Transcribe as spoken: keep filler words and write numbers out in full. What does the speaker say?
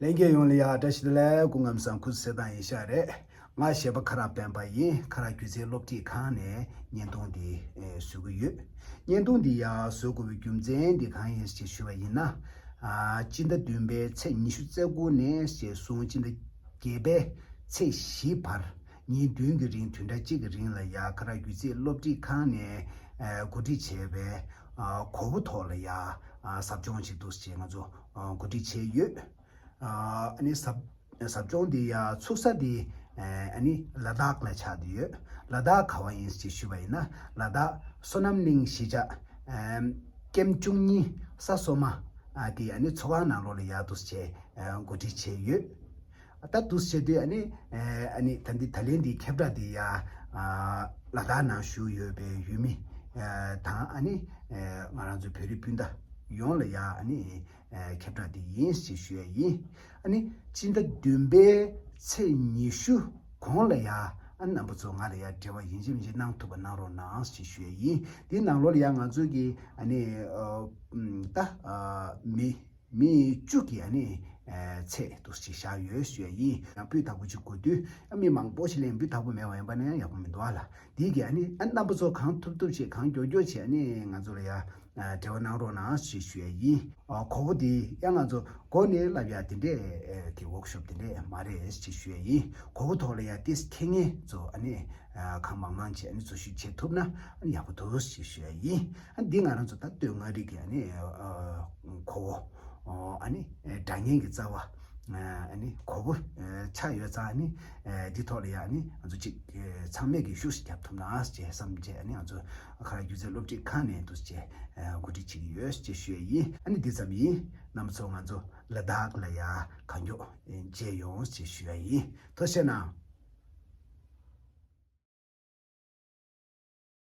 ལྷན་རྒྱས་ཡོངས་ལ་ཡ་བཀྲ་ཤིས་བདེ་ལེགས། སྐུ་ཁམས་བཟང་། སྐུ་གཟུགས་གསལ་ཐང་ཡིན་ཤག་རེད། ང་གཞས་པ་ཁ་རག་སྤེན་པ་ཡིན། ཁ་རག་སྒྱུ་རྩལ་སློབ་ཁྲིད་ཁང་ནས་བརྙན་ཐུང་འདི་ཨེ་བཟོ་གི་ཡོད། བརྙན་ཐུང་འདི་ཡ་བཟོ་དགོས་པའི་རྒྱུ་མཚན་འདི་གང་ཡིན་ཞེས་ཞུས་པ་ཡིན་ན། ཨ་སྤྱི་ཟླ་བདུན་པའི་ཚེས་ཉི་ཤུ་རྩ་དགུ་ནས་ཞེས་བཟུང་སྤྱི་ཟླ་བརྒྱད་པའི་ཚེས་བཞི་བར་ཉིན་བདུན་གྱི་རིང་། བདུན་ཕྲག་གཅིག་གི་རིང་ལ་ཡ་ཁ་རག་སྒྱུ་རྩལ་སློབ་ཁྲིད་ཁང་ནས་ཨ་གོ་སྒྲིག་བྱས་པའི་ཨ་གོ་བོ་ཐོག་ལ་ཡ་ཨ་ཟབ་སྦྱོང་ཞིག་འདུག་ཅེས་ང་ཚོ་ཨ་གོ་སྒྲིག་བྱས་ཡོད། ཨ་ནི་ཟབ་ཟབ་སྦྱོང་འདི་ཡ་ཚུགས་ས་འདི་ཨ་ནི་ལ་དྭགས་ལ་ཆགས་བསྡད་ཡོད། ལ་དྭགས་ག་བ་ཡིན་ཞེས་ཞུས་པ་ཡིན་ན། ལ་དྭགས་སོ་ནམ་གླིང་གཞིས་ཆགས་ཨ་ཀེམ་བཅུ་གཉིས་ས་སོ་མ་ཨ་དེ་ཨ་ནི་ཚོགས་ཁང་ནང་ལོགས་ལ་ཡ་འདུག་སེ་བྱས་ཨ་གོ་སྒྲིག་བྱས་ཡོད། ད་འདུག་སེ་བྱས་དུས་ཨ་ནི་ཨ་ནི་ད་འདི་ད་ལན་འདི་ཁྱབ་བསྒྲགས་འདི་ཡ་ཨ་ལ་དྭགས་ནང་བཞུགས་ཡོད་པའི་ཡུལ་མི་ཨ་དང་ཨ་ནི་ཨ་ང་རང་ཚོའི་བོད་རིགས་སྤུན་ཟླ་ཡོངས་ལ་ཡ་ཨ་ནི་ཨ་ཁྱབ་བསྒྲགས་འདི་ཡིན་ཞེས་ཞུ་ཡ་ཡིན། ཨ་ནི་སྤྱི་ཟླ་བདུན་པའི་ཚེས་ཉི་ཤུ་གོང་ལ་ཡ་ཨ་རྣམ་པ་ཚོ་ང་ལ་ཡ་འབྲེལ་བ་ཡིན་གཅིག་མིན་གཅིག་གནང་ཐུབ་པ་གནང་རོགས་གནང་ཞེས་ཞུ་ཡ་ཡིན། འདིའི་ནང་ལོགས་ལ་ཡ་ང་ཚོ་གི་ཨ་ནི་ཨ་ད་ཨ་མི་མི་བཅུ་གི་ཨ་ནི་ཨ་ཚད་དུ་ཞིག་བཞག་ཡོད་ཞུ་ཡ་ཡིན། ཡང་སྤུས་དག་པོ་ཅིག་དགོས་དུས་ཨ་མི་མང་པོ་ཞིག་ལ་ཡང་སྤུས་དག་པོ་མེད་པ་ཡིན་པ་ན་ཡང་ཡག་པོ་མི་འདུག་ཨ་ལ། འདིའི་གི་ཨ་ནི་ཨ་རྣམ་པ་ཚོ་གང་ཐུབ་ཐུབ་བྱེད། གང་མགྱོགས་མགྱོགས་བྱེད། ཨ་ནི་ང་ཚོ་ལ་ཡ་ཨ་འབྲེལ་བ་གནང་རོགས་གནང་ཞེས་ཞུ་ཡ་ཡིན། ཨ་གོ་བོ་འདི་ཡང་ང་ཚོ་འགོ་ནས་ལབ་ཡ་དེ་འདྲས་ཨེ་གི་ཝོག་ཤོབ་དེ་འདྲས་མ་རེད་ཅེས་ཞུ་ཡ་ཡིན། གོ་བོ་ཐོག་ལ་ཡ་ཏིས་ཁེ་ངེ་ཚོ་ཨ་ནི་ཨ་གང་མང་མང་བྱས་ཨ་ནི་འཛུལ་ཞུགས་བྱེད་ཐུབ་ན་ཨ་ནི་ཡག་པོ་འདུག་ཅེས་ཞུ་ཡ་ཡིན། ཨ་འདི་ང་རང་ཚོ་ད་སྟོད་མངའ་རིས་ཀྱི་ཨ་ནི་ཨ་གོ་བོ་ཨ་ནི་སྒྲ་སྙན་གྱི་རྩ་བ་ཨ་ནི་གོ་བོ་ཆགས་ཡོད་ཙང་ཨ་ནི་འདི་ཐོག་ལ་ཡ་ཨ་ནི་ང་ཚོ་གཅིག་ཚང་མས་ཀྱི་ཤུགས་ཤིག་རྒྱབ་ཐུབ་ན་ཅེས་བསམ་བྱས་ཨ་ནི་ང་ཚོ་ཁ་རག་སྒྱུ་རྩལ་སློབ་ཁྲིད་ཁང་ནས་འདུག་ཅེས་གོ་སྒྲིག་བྱེད་ཀྱི་ཡོད་ཅེས་ཞུ་ཡ་ཡིན། ཨ་ནི་འདི་ཙམ་ཡིན། རྣམ་པ་ཚོ་ང་ཚོ་ལ་དྭགས་ལ་ཡ་གང་མགྱོགས་མཇལ་ཡོང་ཅེས་ཞུ་ཡ་ཡིན། ཐུགས་རྗེ་གནང་།